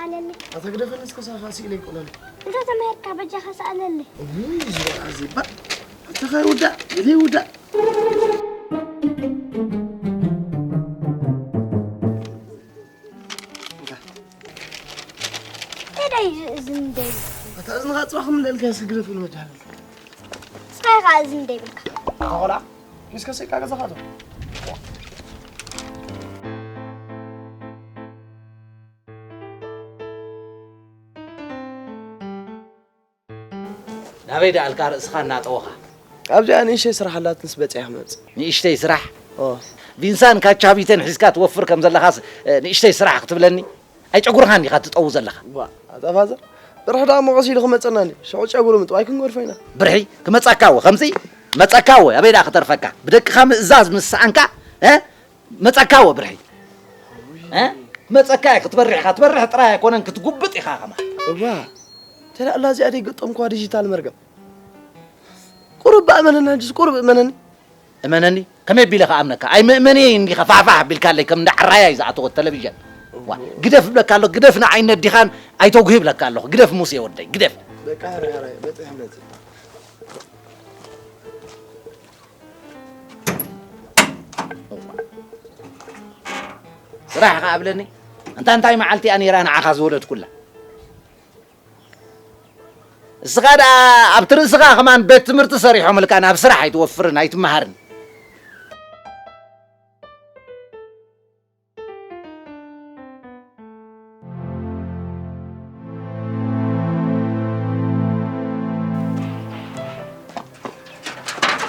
ኣታ ግደፈኒ እስከ ሳኻ ስኢለ ይቆለል። እንተ ተማሂርካ በጃኻ ሰኣለለይ። እውይ፣ እዚ ወርዓ እዚ ባ። ኣታ ኸይ ውዳእ፣ ግዲ ውዳእ። እንታይ ደይ እዚ እንደይ? ኣታ እዝንኻ ጽባሕ ምን ደልካ እስኪ ግደፍ ንመጃል። እስኻ ኢኻ እዚ እንደይ ብልካ። ኣኾላ፣ እስከ ሰይካ ገዛኻ ዶ? ናበይ ደኣልካ ርእስኻ እናጠወኻ? ኣብዚኣ ንእሽተይ ስራሕ ኣላትንስ በጺሐ ክመጽእ። ንእሽተይ ስራሕ? ኦ። ቪንሳን ካቻቢተን ሒዝካ ትወፍር ከም ዘለኻስ፣ እ፣ ንእሽተይ ስራሕ ክትብለኒ? ኣይጨጉርኻን ዲኻ ትጠው ዘለኻ? ዋ፣ ኣታ ፋዘር፣ ብርሒ ደኣ ሞቐስ ኢሉ ክመጸና እንዲ። ሽዑ ጨጉሩ ምጥዋይ ክንገድፎ ኢና። ብርሒ ክመጸካ እወ፣ ከምዚ መጸካ እወ፣ ኣበይ ደኣ ክተርፈካ? ብደቅኻ ምእዛዝ ምስ ሰኣንካ፣ እ? መጸካ እወ ብርሒ። እ? መጸካ እየ ክትበርሕ ኢኻ። ትበርሕ ጥራይ ኣይኮነን፣ ክትጉብጥ ኢኻ ከማን። እዋ፣ ተላእላ እዚኣ ደይ ገጠምኳ ዲጂታል መርገም። ቁሩብ እመነኒ፣ ሕጅስ ቁሩብ እመነኒ። እመነኒ፣ ከመይ ኣቢለ ክኣምነካ? ኣይምእመንየይ እንዲኻ ፋሕፋሕ ኣቢልካለይ ከም እንዳ ዕራያ እዩ ዝኣተወት ቴሌቪዥን። ዋ፣ ግደፍ እብለካ ኣለኹ፣ ግደፍ ንዓይ ነዲኻን ኣይተጉሂ እብለካ ኣለኹ። ግደፍ ሙሴ ወደይ፣ ግደፍ። በቃ፣ ሕራይ፣ ሕራይ፣ በጽሐ መጽእ። ስራሕ ኸኣ ኣብለኒ። እንታ እንታይ መዓልቲ እያ ነይራ ንዓኻ ዝወለድኩላ? እስኻ ደኣ ኣብቲ ርእስኻ ከማን ቤት ትምህርቲ ሰሪሖምልካ ናብ ስራሕ ኣይትወፍርን ኣይትመሃርን።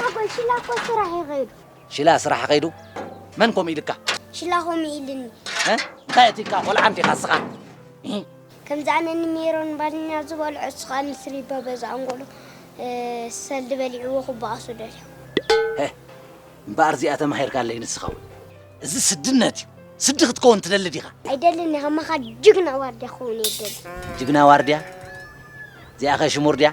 ኣጎይ፣ ሽላ እኮ ስራሕ እዩ ከይዱ። ሽላ ስራሕ ከይዱ? መን ከምኡ ኢልካ? ሽላ ከምኡ ኢልኒ። እ? እንታይ ኣእቲካ? ቆልዓ እንዲኻ እስኻ? እ? ከምዚ ኣነ ንሜሮን ባልኛ ዝበልዖ፣ እስኻ ንስሪባ በዛ ኣንጎሎ፣ እ፣ ሰልዲ በሊዕዎ ክበኣሱ ደልዩ። ሄ፣ እምበኣር እዚኣ ተማሂርካለይ ንስኻ እውን። እዚ ስድነት እዩ። ስዲ ክትከውን ትደሊ ዲኻ? ኣይደልን፣ ከማኻ ጅግና ዋርድያ ክኸውን እየ ዝደሊ። ጅግና ዋርድያ? እዚኣ ኸ ሽሙር ድያ?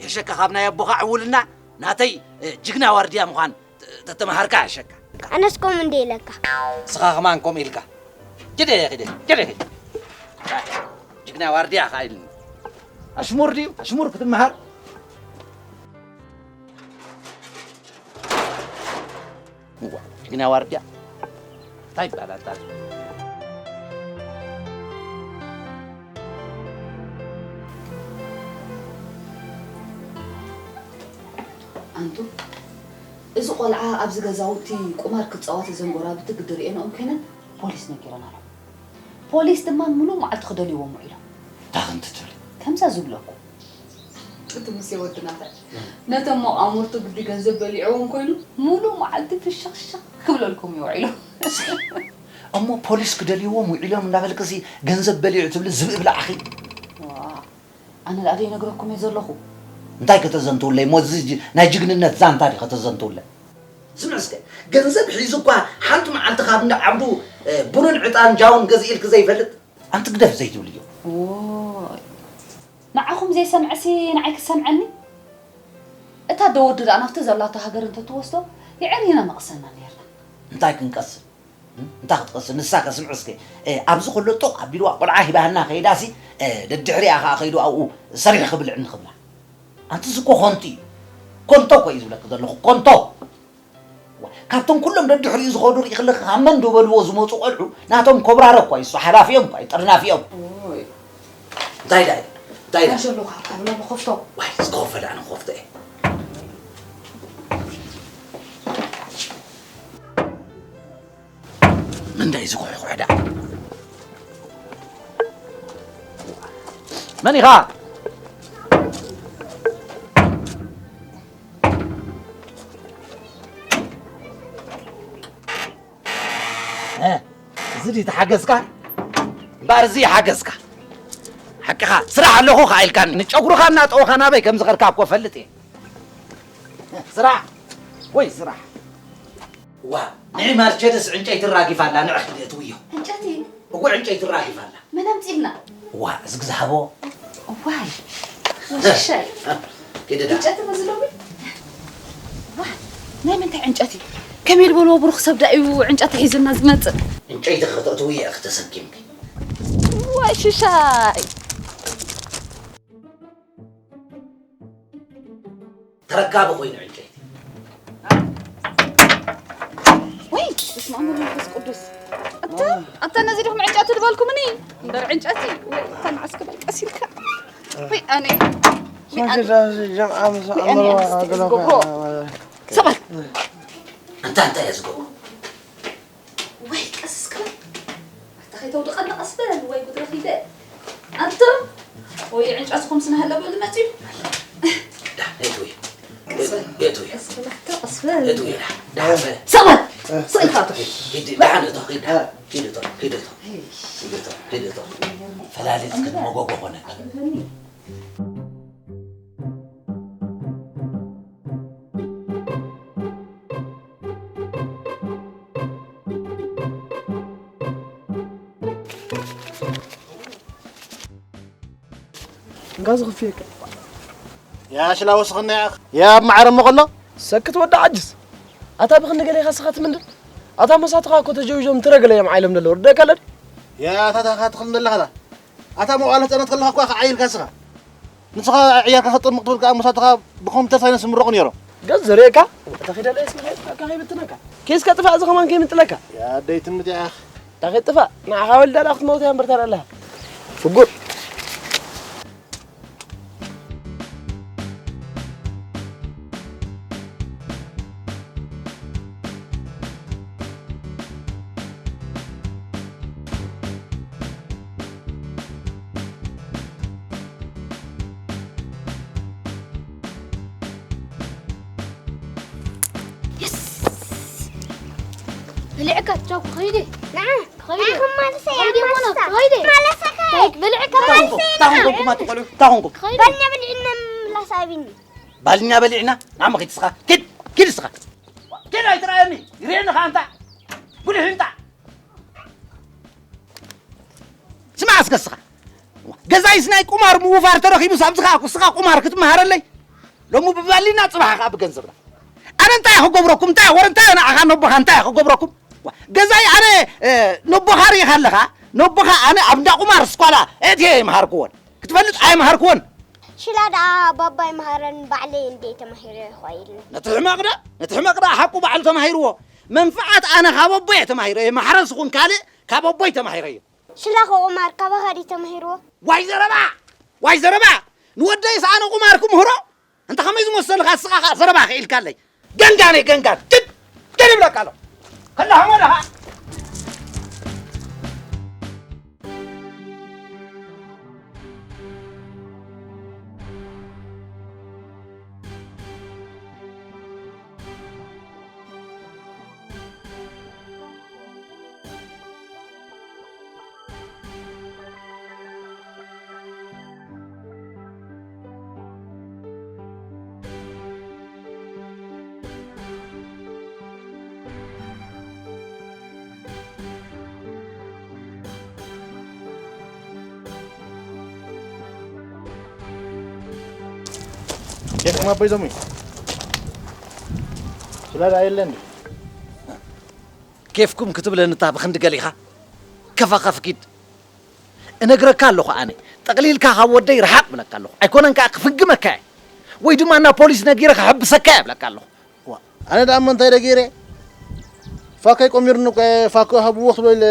ይሕሸካ ካብ ናይ ኣቦኻ ዕውልና ናተይ፣ እ፣ ጅግና ዋርድያ ምዃን ተ-፣ ተተምሃርካ ይሕሸካ። ኣነስ ከምኡ እንደ ኢለካ። ንስኻ ከማን ከምኡ ኢልካ። ጀደ ኺደ፣ ጀደ ኺደ። ጅግና ዋርድያ ኸኣ ኢልኒ። ኣሽሙር ድዩ? ኣሽሙር ክትምሃር? እዋ፣ ጅግና ዋርድያ። እንታይ ይባላል ታዲያ? ኣንቱ፣ እዚ ቆልዓ ኣብዚ ገዛውቲ ቁማር ክጻወት እዘን ጎረባብቲ ግዲ ርእየንኦም ኮይነን ፖሊስ ነጊረን ኣሎ። ፖሊስ ድማ ምሉእ መዓልቲ ክደልይዎም ውዒሎም። እንታይ ክንትትብል? ከምዛ ዝብለኩም። እቲ ሙሴ ወዲ ናታይ፣ ነቶም መቓሙርቱ ግዲ ገንዘብ በሊዕዎም ኮይኑ፣ ምሉእ መዓልቲ ፍሽኽሽኽ ክብለልኩም እዩ ውዒሉ። እሞ ፖሊስ ክደልይዎም ውዒሎም እንዳበልክሲ ገንዘብ በሊዑ ትብሊ ዝብኢ ብላዕኺ? ዋ፣ ኣነ ደኣ ዘይነግረኩም እየ ዘለኹ። እንታይ ከተዘንትውለይ? እሞ እዚ ጅ-፣ ናይ ጅግንነት ዛንታ ድዩ ከተዘንትውለይ? ስምዕ እስከ፣ ገንዘብ ሒዙ እኳ ሓንቲ መዓልቲ ካብ እንዳ ዓብዱ፣ እ፣ ቡንን ዕጣን ጃውን ገዚእልኪ ዘይፈልጥ? ኣንቲ ግደፍ ዘይትብልዮ። ዎይ፣ ንዓኹም ዘይሰምዐሲ ንዓይ ክሰምዐኒ? እታ ደወዲ ደኣ ናብቲ ዘላቶ ሃገር እንተትወስዶ የዕሪና መቕሰና ነይርና። እንታይ ክንቀስን? እም? እንታይ ክትቀስን? ንሳ ከስምዕ እስከ። እ፣ ኣብዚ ከሎ ጦቕ ኣቢልዋ ቆልዓ ሂባህና ከይዳሲ፣ እ፣ ደድሕሪኣ ከኣ ከይዱ ኣብኡ ሰሪሑ ክብልዕኒ ክብላ። ኣንቲ እዚ እኮ ኮንቱ እዩ። ኮንቶ እኮ እዩ ዝብለኪ ዘለኹ፣ ኮንቶ። ዋ፣ ካብቶም ኩሎም ደድሕሪኡ ዝኸዱ ርኢኽለኺ ካብ መን ዶ በልዎ ዝመፁ ቆልዑ፣ ናቶም ኮብራረ እኮ እዩ፣ እሱ ሓላፊኦም እኮ እዩ፣ ጠርናፊኦም። ኦይ። እንታይ ዳይ? እንታይ ዳይ? እንታይ ዘለካ? ካብ ናብ ኮፍቶ። ዋይ፣ ዝከፈለ ኣነ ኮፍቶ እየ። መን ዳይ ዝኩሕኩሕ ዳ? መን ኢኻ? እ፣ እዚ ድዩ ተሓገዝካ? እምበኣር እዚ ይሓገዝካ። ሓቅኻ፣ ስራሕ ኣለኹ ከኣ ኢልካኒ። ንጨጉርኻ እናጠወኻ ናበይ ከም ዝኸድካ እኮ እፈልጥ እየ። ስራሕ፣ ወይ ስራሕ። ዋ፣ ንዒ ማርቸደስ ዕንጨይቲ ራጊፋ ኣላ፣ ንዒ ክዲ እትውዮ። ዕንጨይቲ? እወ፣ ዕንጨይቲ ራጊፋ ኣላ። መን ኣምጺልና? ዋ፣ እዚ ግዛሃቦ። ዋይ፣ ወሽሻይ። ከይደ ዳ። ዕንጨይቲ መዝለዊ? ዋ፣ ናይ ምንታይ ዕንጨይቲ? ከመይ ዝበልዎ ብሩኽ ሰብ ዳ እዩ ዕንጨይቲ ሒዙልና ዝመጽእ? ዕንጨይቲ ከተእትዊ እየ ተሰኪምኪ። ዋ፣ ሽሻይ። ተረካቢ ኮይኑ ዕንጨይቲ። ወይ፣ በስመ ኣብ ወወልድ ወመንፈስ ቅዱስ። ኣታ፣ ኣታ ነዚ ዲኹም ዕንጨይቲ ዝበልኩምኒ? እምበር ዕንጨይቲ፣ ወይ፣ ኣታ ንዓስከ በል ቀስ ኢልካ። ወይ፣ ኣነ፣ ወይ፣ ኣነ። ጀምዓ ምስ ወይ፣ ኣነ ኣምሮ ኣንስቲ ኣገሎካ ዝገብሮ። ማለት። ሰባት። ኣንታ እንታይ እየ ዝገብሮ? ወይ ቀስ ክብል። ኣታ ከይተውድቐኒ ቀስ በል፣ ወይ ጉድ ረኺበ። ኣንቱም፣ ወይ ዕንጨትኹም ስናሃለበሉ መጺኡ። ዳ፣ የት ወይ? ቀስ በል። የት ወይ? ቀስ በል፣ ኣታ ቀስ በል። የት ወይ? ዳ፣ ዳ፣ በል። ሰባት፣ ስቕ ኢልካ ኣቶ። ሂድ፣ ሂድ፣ ዳ፣ ሂድ፣ ሂድ፣ ሂድ፣ ሂድ፣ ሂድ፣ ሂድ፣ ሂድ። ፈላሊት ክትመጎጎ ኾነ። እንካ ዝኽፍየካ። ያ ሽላ ወስኽና ያኽ። ያ ኣብ ማዕረ እሞ ከሎ። ሰክት ወዲ ዓጅስ። ኣታ ብኽንዲ ገለ ኢኻ ስኻ ትምንድር? ኣታ መሳትኻ እኮ ተጀዊዞም ትረግለ እዮም ዓይሎም ዘለዉ። ርደካ ኣለድ? ያ ኣታ ታኻ ትኽል ዘለኻ ዳ? ኣታ መዋእለ ህጻናት ከለኻ እኳ ክዓይልካ ስኻ። ንስኻ ዕያልካ ከጥምቕ ትብል ከኣ መሳትኻ ብኮምፒተር ሳይንስ ይምረቑ ነይሮም። ገጽ ዘርእየካ? እታ ኺደለ እስኪ ኬድካ ከይብትነካ። ኬስካ ጥፋእ እዚ ከማን ከይምንጥለካ። ያ ኣደይ ትምት ያኽ። እታ ኸይጥፋእ ንዓኻ ወልዳ ዳ ክትመውት እያ እምበር ተረለኻ። ፍጉር። የስ! በሊዕካ ቻው፣ ከይደ። ንዓ፣ ከይደ። ንዓ፣ ክማልሰ እያ፣ ከይደ፣ ሞኖ፣ ማልሳ። ከይደ። ማለሰ ከ-፣ ከይድ፣ በሊዕካ። ታኹንኩም፣ ማልሰ፣ ታኹንኩም፣ ንዓ። ኩማ ትቆልዑ፣ ታኹንኩም። ከይደ። ባልኛ በሊዕና ምላስ ኣቢኒ። ባልኛ በሊዕና? ንዓሞ ኪድ ስኻ። ኪድ፣ ኪድ ስኻ። ኪድ ኣይትረኣየኒ። ይርእየኒ ኸኣ እንታ። ጉልሕ እንታ። ስማዕ እስከ ስኻ። ገዛይስ ናይ ቁማር ምውፋር ተረኺቡስ ኣብዚ ኸኣ ስኻ ቁማር ክትመሃረለይ? ሎሚ ብባሊና ጽባሕ ኸኣ ብገንዘብና። ኣነ እንታይ ክገብረኩም? እንታይ ወረ እንታይ ንዓኻ ነቦኻ እንታይ ክገብረኩም? ዋ፣ ገዛይ ኣነ፣ እ፣ ነቦኻ ርኢኻ ኣለኻ? ነቦኻ ኣነ ኣብ እንዳ ቁማር ስኳላ እትየ ኣይምሃርክዎን። ክትፈልጥ ኣይምሃርክዎን። ሽላ ደኣ ባባ ኣይምሃረን፣ ባዕለይ እንድየ ተማሂረ ይኾይል። ነቲ ሕመቕ ደኣ፣ ነቲ ሕመቕ ደኣ ሓቁ ባዕሉ ተማሂርዎ። መንፍዓት ኣነ ካብ ኣቦየ ተማሂረዮ፣ ማሕረስ ይኹን ካልእ ካብ ኣቦይ ተማሂረዮ። ሽላ ቁማር ካባኻ ድዩ ተማሂርዎ? ዋይ ዘረባ! ዋይ ዘረባ! ንወደይስ ኣነ ቁማር ክምህሮ? እንተ ኸመይ ዝመሰልኻ እስኻ ኸኣ ዘረባ ክኢልካለይ። ገንጋነይ ገንጋን። ክድ! ክድ እብለካ ኣለኹ። ከላ ሃሞዳ ኸኣ። ኬፍኩም ኣቦይ ዞሙይ? ሽላ ደኣ የለን ድዩ? ኬፍኩም ክትብለኒ እታ ብኽንዲ ገሊኻ? ከፋኸፍ ኪድ። እነግረካ ኣለኹ ኣነ። ጠቕሊልካ ካብ ወደይ ርሓቕ እብለካ ኣለኹ። ኣይኮነን ከኣ ክፍግመካ እየ። ወይ ድማ ናብ ፖሊስ ነጊረ ክሕብሰካ እየ እብለካ ኣለኹ። ዋ፣ ኣነ ደኣ እሞ እንታይ ደ ገይረ? ፋኮይ ቆሚሩኒ እኮ፣ ፋኮ ሃብዎ ክብሎ ኢለ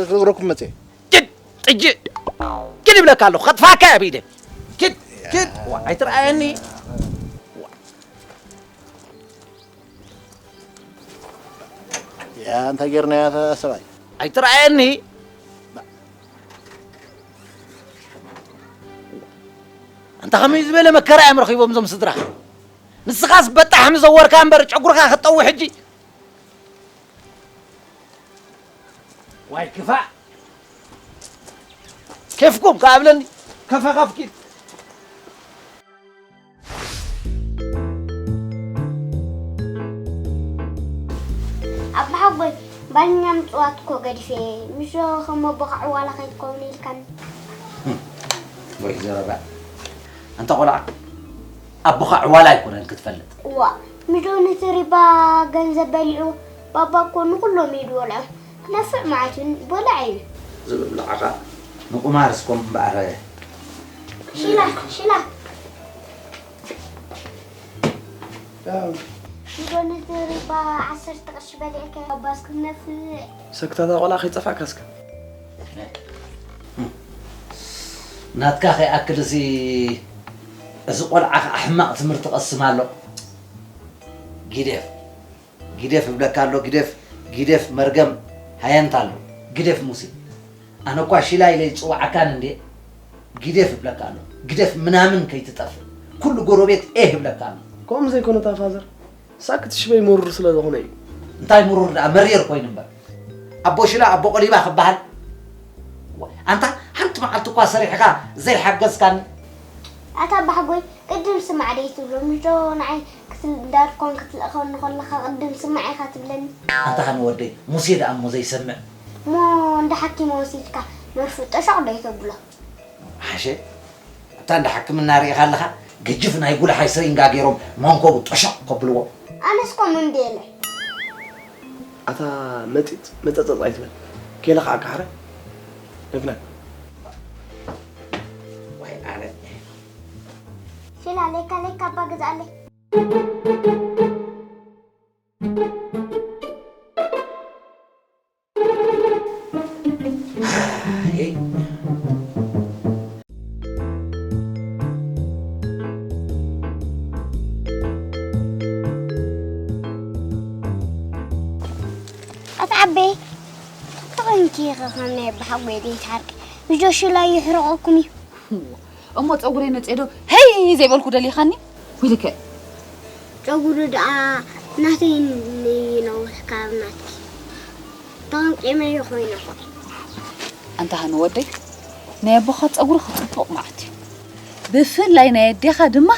ክነግረኩም መጽየ። ኪድ፣ ጥጅእ። ኪድ እብለካ ኣለኹ። ከጥፋካ እየ ብኢደ። ኪድ፣ ኪድ። ዋ፣ ኣይትረኣየኒ። ዋ። ያ፣ እንታይ ጌርናያ እታ ሰብኣይ? ኣይትረኣየኒ። ኣንታ ከመይ ዝበለ መከራ እዮም ረኺቦም እዞም ስድራ። ንስኻስ በጣሕ ምዘወርካ እምበር ጨጉርኻ ክትጠዊ ሕጂ። ዋይ ክፋእ። ኬፍኩም ከኣብለኒ። ከፋኻፍኪ። ኣቦሓጎይ፣ ባልኛ ምጽዋት እኮ ገዲፈ፣ ምሽ ከም ኣቦኻ ዕዋላ ከይትከውን ኢልካኒ። ወይ ዘረባ። ኣንታ ቆልዓ፣ ኣቦኻ ዕዋላ ኣይኮነን ክትፈልጥ። እዋ፣ ምሽ ነቲ ሪባ ገንዘብ በሊዑ፣ ባባ እኮ ንኹሎም እዩ ዝበልዖ። ክነፍዕ መዓት እዩ፣ በላዕ እዩ። ዝብል ብልዓኻ። ንቁማር እስኮም እምበኣር። ሽላ ሽላ። ይጎንት ሪባ ዓሰርተ ቅርሺ በሊዕከ ኣባስኩም ነፍዕ። ሰክታታ ቆልዓ ከይጠፋእካ እስከ። ናትካ ከይኣክል እዚ እዚ ቆልዓ ከዓ ሕማቕ ትምህርቲ ቀስም ኣሎ። ጊደፍ ጊደፍ እብለካ ኣሎ። ጊደፍ ጊደፍ መርገም ሃየንታ ኣሎ። ግደፍ ሙሴ። ኣነ እኳ ሺላ ኢለ ይፅዋዓካን እንዴ ግደፍ እብለካ ኣሎ። ግደፍ ምናምን ከይትጠፍእ ኩሉ ጎረቤት ኤህ እብለካ ኣሎ። ከምኡ ዘይኮነ እታ ፋዘር ሳክት ሽበይ ምሩር ስለ ዝኾነ እዩ። እንታይ ምሩር ደኣ መሪር ኮይኑ እምበር ኣቦ ሽላ ኣቦ ቆሊባ ክበሃል። ኣንታ ሓንቲ መዓልቲ እኳ ሰሪሕኻ ዘይሓገዝካኒ። ኣታ ኣባሕጎይ ቅድም ስማዕ ደይ ትብሎ ምሽ ዶ ንዓይ ክትዳርኮን ክትልእኸኒ ከለኻ ቅድም ስማዕ ኢኻ ትብለኒ። ኣንታ ኸነ ወደይ ሙሴ ደኣ እሞ ዘይሰምዕ። እሞ እንዳ ሓኪም ወሲድካ መርፍእ ጠሾቕ ደይ ተብሎ። ሓሸ ኣብታ እንዳ ሕክምና ርኢኻ ኣለኻ? ገጅፍ ናይ ጉልሓይ ስሪንጋ ገይሮም መንኮቡ ጠሸቕ ከብልዎ። ኣነስ ከምኡ እንድየ ኢለ። ኣታ መጢጥ መጠጠጥ ኣይትበል። ኬለ ከዓ ካሕረ ነግነግ። ዋይ ኣነ። ፊላ ሌካ ሌካ እባ ግዝኣለይ። ኣታ ዓበይ ተኾይንኪ ኢኺ ከም ናይ ኣባሓጎይ ዘይትሓርቂ። ብጆሽላ ይሕርቐኩም እዩ። እሞ ፀጉረይ ነፀዶ ሄይ ዘይበልኩ ደሊኻኒ? ወይልከ ጨጉሩ ደኣ ናተይ ንነውሕ ካብ ናትኪ ተቐምቂመዮ ኮይነ እኮ። ኣንታ ሃኒ ወደይ ናይ ኣቦኻ ጸጉሪ ክጽብቕ መዓት እዩ። ብፍላይ ናይ ኣዴኻ ድማ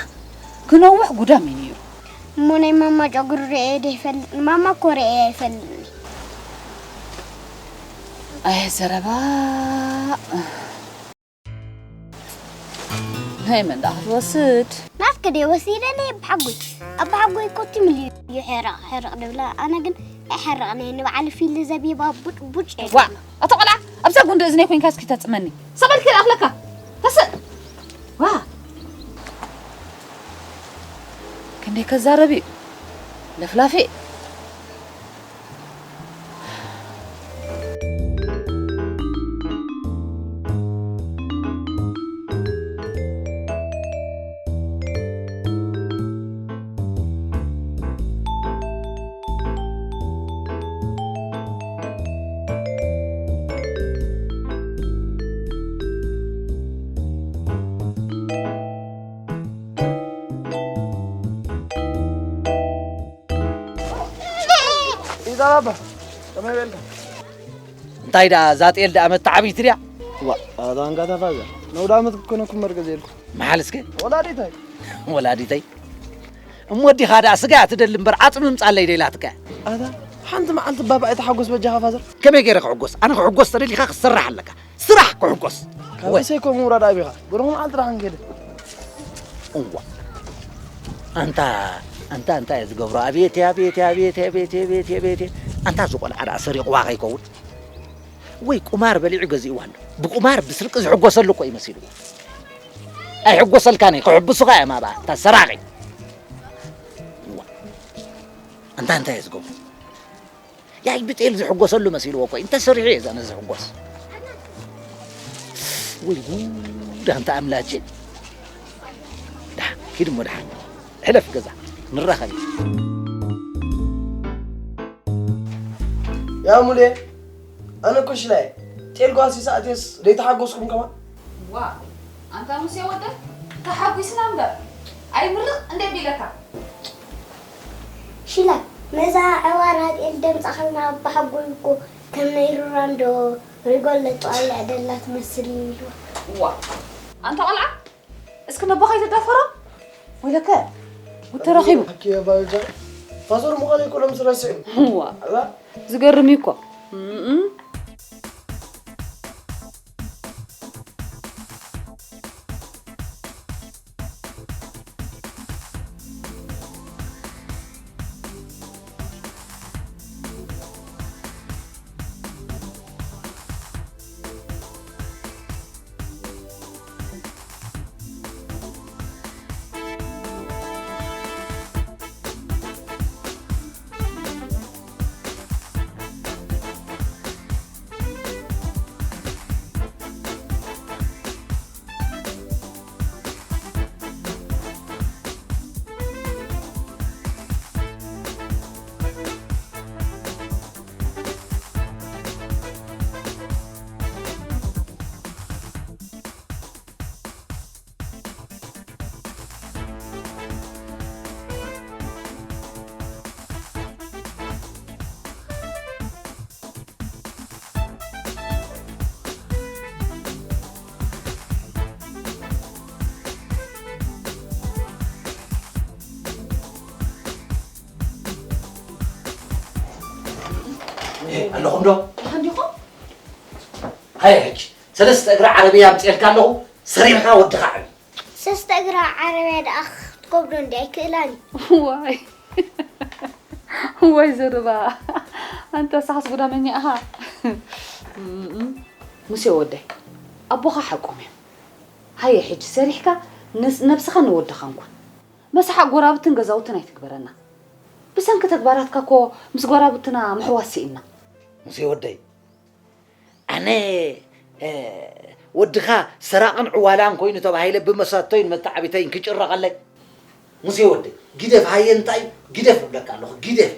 ክነውሕ ጉዳም እዩ ነይሩ። እሞ ናይ ማማ ጨጉሪ ርእየ ዶ ይፈልጥ? ማማ እኮ ርእየ ኣይፈልጥን። ኣየ ዘረባ። ናይ መን ደኣ ክትወስድ? ናትኪ ድየ ወሲደ ናይ ኣባሓጎይ? ኣባሓጎይ እኮ ትም ኢሉ እዩ ሕረቕ ሕረቕ ድብላ፣ ኣነ ግን ኣይሕረቕን እየ ንባዕሉ ፊሊ ዘቢባ ቡጭ ቡጭ እየ ዋ ድብሎ። ኣታ ቆልዓ ኣብዛ ጉንዲ እዝነይ ኮይንካ እስኪ ተጽመኒ። ሰቕ ኢልኪ ደኣ ኣኽለካ። ተስእ። ዋ ክንደይ ከዛረብ እዩ ለፍላፊ። ኢዛባባ ከመይ በልካ? እንታይ ደኣ እዛ ጤል ደኣ መተዓቢት ድያ? ዋ ኣታ እንጋታ ፋዘር ነውዳ ዓመት ክኮነኩም መርገዝ የልኩም። መሓል እስከ ወላዲታይ ወላዲተይ እሞ ዲኻ ደኣ ስጋ እያ ትደሊ እምበር ዓፅሚ ምፃለይ ደይላትካ። ኣታ ሓንቲ መዓልቲ ባባ ኣይተሓጎስ በጃኻ ፋዘር። ከመይ ገይረ ክሕጎስ? ኣነ ክሕጎስ ተደሊኻ ክትሰርሕ ኣለካ። ስራሕ ክሕጎስ። ካብ ወ- ሰይኮ ምውራድ ኣቢኻ ብሩኽ መዓልቲ ደሓን ከይደ። እዋ ኣንታ ኣንታ እንታይ እዩ ዝገብሮ? ኣቤት ኣቤት ኣቤት ኣቤት ኣቤት ኣቤት ኣንታ እዚ ቆልዓ ደኣ ሰሪቕዋ ከይከውን ወይ ቁማር በሊዑ ገዚእዋ ኣሎ። ብቁማር ብስርቂ ዝሕጎሰሉ እኮ እዩ መሲልዎ። ኣይሕጎሰልካን እዩ ክሕብሱኻ እዮም ኣብኣ እታ ሰራቒ። እዋ ኣንታ እንታይ እዩ ዝገብሮ? ያይ ብጤል ዝሕጎሰሉ መሲልዎ እኮ እዩ እንተሰሪሑ እየ ዛነ ዝሕጎስ ወይ ጉድ ኣንተ ኣምላኬ ዳ ኪድ እሞ ድሓን ሕለፍ ገዛ ንራኸብ ያ ሙሌ ኣነ እኮ ሽላይ ጤል ጓሲ ሰኣቴስ ደይተሓጎስኩም ከማን ዋ ኣንታ ሙሴ ወደ ተሓጒስና እምበር ኣይምርቕ እንደ ቢለካ ሽላ ነዛ ዕዋራ ጤል ደምጻኸልና ኣባሓጎይ እኮ ከም ናይ ሩራንዶ ሪጎለ ጠዋያ ደላ ትመስል ኢሉ ዋ ኣንታ ቆልዓ እስኪ ነቦኻ ይትዳፈሮ ወይለከ ጉድ ተረኺቡ ሓኪ ኣባልጃ ፋዞር ምዃነይ እኮ ሎም ዝረስዕ ዋ ዝገርም እዩ እኮ ኣለኹም ዶ? ደሓን ዲኹም? ሃየ ሕጂ ሰለስተ እግሪ ዓረብያ ኣምፅኤልካ ኣለኹ፣ ሰሪርካ ወድኻ ዕቢ። ሰለስተ እግራ ዓረብያ ደኣ ክትከብዶ እንዲ ኣይክእላን እዩ። ዋይ። ዋይ ዘረባ። ኣንተ ሳሕስ ጉዳመኛ ኢኻ። እም፣ ሙሴ ወደይ፣ ኣቦኻ ሓቆም እዮም። ሃየ ሕጂ ሰሪሕካ ንስ-፣ ነብስኻን ንወድኻን ኩን። መስሓቕ ጎራብትን ገዛውትን ኣይትግበረና። ብሰንኪ ተግባራትካ እኮ ምስ ጎራብትና ምሕዋስ ስኢንና። ሙሴ ወደይ፣ ኣነ፣ እ፣ ወድኻ ሰራቕን ዕዋላን ኮይኑ ተባሂለ ብመሳቶይን መተዓቢተይን ክጭረቐለይ? ሙሴ ወደይ፣ ግደፍ ሃየ እንታይ ግደፍ እብለካ ኣለኹ፣ ግደፍ።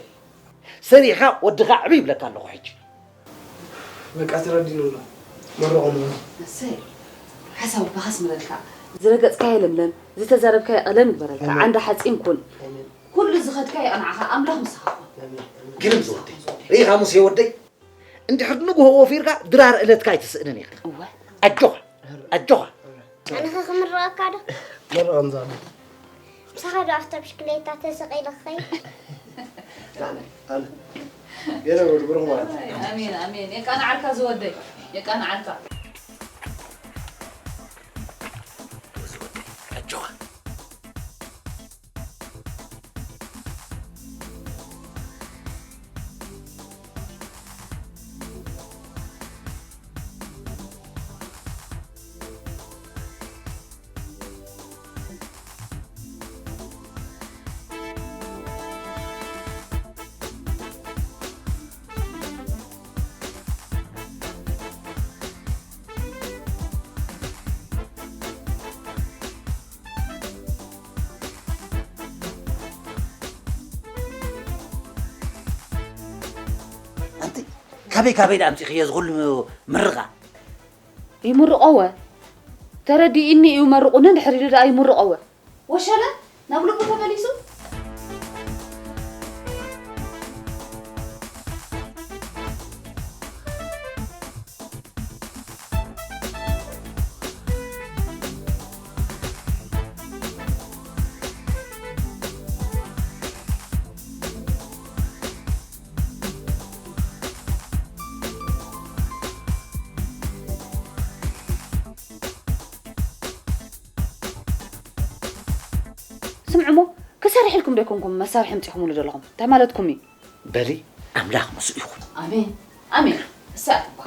ሰሪሕኻ ወድኻ ዕቢ ይብለካ ኣለኹ ሕጂ። በቃ ተረዲኑ ኣሎ። መርቖም። እሰይ። ሓሳብ ኣባኻ ስምረልካ። ዝረገጽካዮ ለምለም፣ ዝተዛረብካዮ ቀለም ይግበረልካ። ኣሜን። ዓንዳ ሓጺን ኩን። ኣሜን። ኩሉ ዝኸድካዮ የቕንዓኻ። ኣምላኽ ምሳኻ ይኹን። ኣሜን። ኣሜን። ግርም ዝወደይ። ርኢኻ ሙሴ ወደይ? እንድሕር ንግሆ ወፊርካ ድራር ዕለትካ ኣይትስእንን ኢኻ። እወ። ኣጆኻ። ኣጆኻ። ኣነኸ ክምረቐካ ዶ? መርቐ እንዛሉ። ምሳኻ ዶ ኣብታ ብሽክሌታ ተሰቒለ ክኸይድ? ኣነ፣ ኣነ። ገለ በሉ፣ ብሩኽ መዓልቲ። ኣሜን፣ ኣሜን። የቃንዓልካ ዝወደይ፣ የቃንዓልካ። ኣጆኻ። ኣንቲ ካበይ ካበይ ደኣ ኣምፂኽዮ እዚ ኩሉ ምርቓ? ይምርቖወ። ተረዲእኒ እዩ መርቑኒ እንድሕር ኢሉ ደኣ ይምርቖወ። ወሸለ ናብ ልቡ ተመሊሱ። ስምዑሞ፣ ክሰርሕ ኢልኩም ዶ ኣይኮንኩም መሳርሒ ኣምጺኹምሉ ዘለኹም? እንታይ ማለትኩም እዩ? በሊ፣ ኣምላኽ ምስኡ ይኹን። ኣሜን፣ ኣሜን። እሳ እኳ።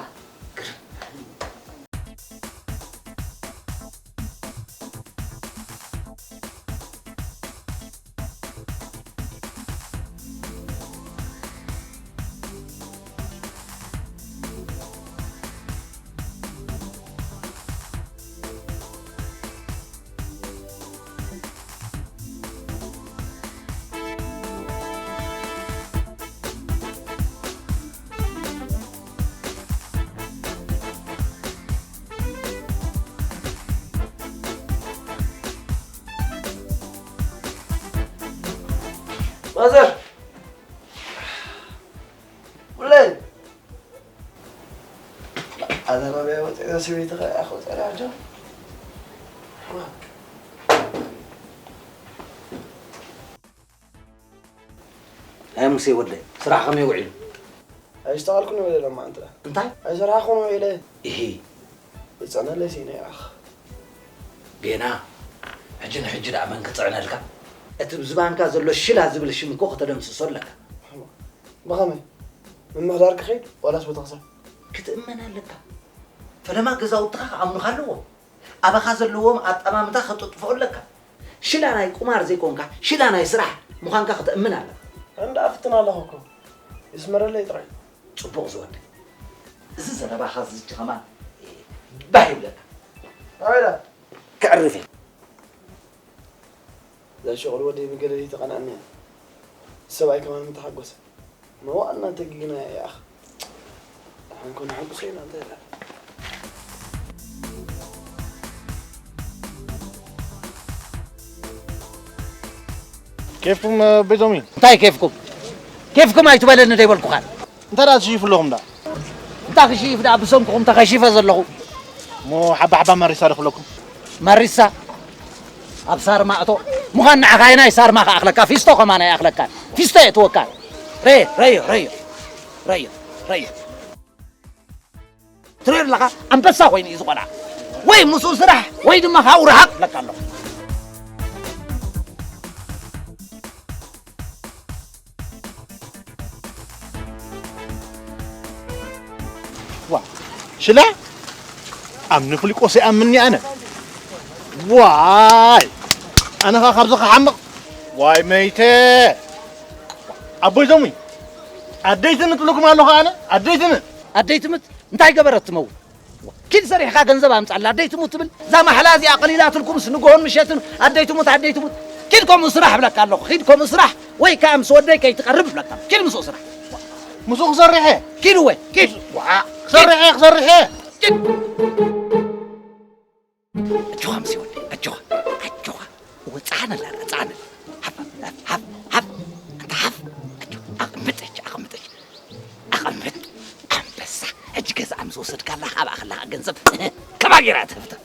ማዘር! ውለይ! ኣነ ናበይ ወፂአ ሰበይትኻ እያ ክወፅአ ሕጂ? ኣይ ሙሴ ወደይ፣ ስራሕ ከመይ ውዒሉ? ኣይስተቓልኩን ውዒለ ሎማዓንቲ። እንታይ? ኣይሰራሕኩን ውዒለ። እሂ። ይጸነለይ ሲነ ይኣኽ። ጌና፣ ሕጂ ንሕጂ ደኣ መን ክጽዕነልካ? እቲ ብዝባንካ ዘሎ ሽላ ዝብል ሽም እኮ ከተደምስሶ ኣለካ። ብኸመይ? ምምሕዳር ክኸይድ ዋላስ ቤተክርስትያን? ክትእመን ኣለካ። ፈለማ ገዛውትኻ ክኣምኑኻ ኣለዎም። ኣባኻ ዘለዎም ኣጠማምታ ከጥጥፍኦ ኣለካ። ሽላ ናይ ቁማር ዘይኮንካ፣ ሽላ ናይ ስራሕ ምዃንካ ከተእምን ኣለካ። እንዳ ኣፍትን ኣለኹ እኮ። ይስመረለይ ጥራይ። ጽቡቕ ዝወደይ። እዚ ዘረባኻ ዝጂ ከማን ባህ ይብለካ። ኣበይ ኢላ? ከዕርፍ እየ። እዛ ሸቑል ወደይ ብገለሊ ተቐንኣኒ እያ። ሰብኣይ ከማን ምተሓጎሰ። መዋእልና ተጊግና እያ። ደሓን ኮነ ሓጉሰ ኢና እንታይ ኢላ? ኬፍኩም ቤዞሚ? እንታይ ኬፍኩም? ኬፍኩም ኣይትበለኒ ደይበልኩኻን። እንታይ ደኣ ትሽይፉ ኣለኹም ደኣ? እንታይ ክሽይፍ ደኣ ብሰንኩኹም ተኸሺፈ ዘለኹ። እሞ ሓባ ሓባ ማሪሳ ዶ ክፍለኩም? ማሪሳ? ኣብ ሳርማ እቶ። ምዃን ንዓኻ ኣየናይ ሳርማ ክኣኽለካ? ፊስቶ ከማን ኣይኣኽለካን። ፊስቶ የእትወካ። ረዮ፣ ረዮ፣ ረዮ። ረዮ። ረየ ትሪኦ ኣለኻ ኣንበሳ ኮይኑ እዩ ዝኾና ወይ ምስኡ ስራሕ ወይ ድማ ካብኡ ረሃቕ ብለካ ኣለኹ። ዋ ሽላ ኣብ ንፍሊቆስ ይኣምንኒ ኣነ። ዋይ ኣነ ኸ ካብዚ ክሓምቕ ዋይ መይተ ኣቦይ ዘሙይ ኣደይ ትምት ብለኩም ኣለኹ ኣነ ኣደይ ትምት ኣደይ ትምት እንታይ ገበረት ትመው ኪድ ሰሪሕካ ገንዘብ ኣምጻላ ኣደይ ትሙት ትብል እዛ ማሕላ እዚኣ ቀሊላትልኩምስ ንግሆን ምሸትን ኣደይ ትሙት ኣደይ ትሙት ኪድ ከምኡ ስራሕ ብለካ ኣለኹ ኪድ ከምኡ ስራሕ ወይ ከዓ ምስ ወደይ ከይትቀርብ ብለካ ኪድ ምስኡ ስራሕ ምስኡ ክሰርሕ እየ ኪድ እወ ኪድ ክሰርሕ እየ ክሰርሕ እየ ኪድ ኣጆኻ ምስ ወደይ ኣጆኻ ኣጆኻ እወ ጻዕነላ ጻዕነላ ሃብ ሃብ ሃብ ሃብ ኣንታ ሃብ ኣጆኻ ኣቕምጥ ኣጆኻ ኣቕምጥ ኣቐምጥ ኣንበሳ ሕጂ ገዛ ምስ ወሰድካላ ካብ ኣኽላኻ ገንዘብ ከማጌራ ትህብታ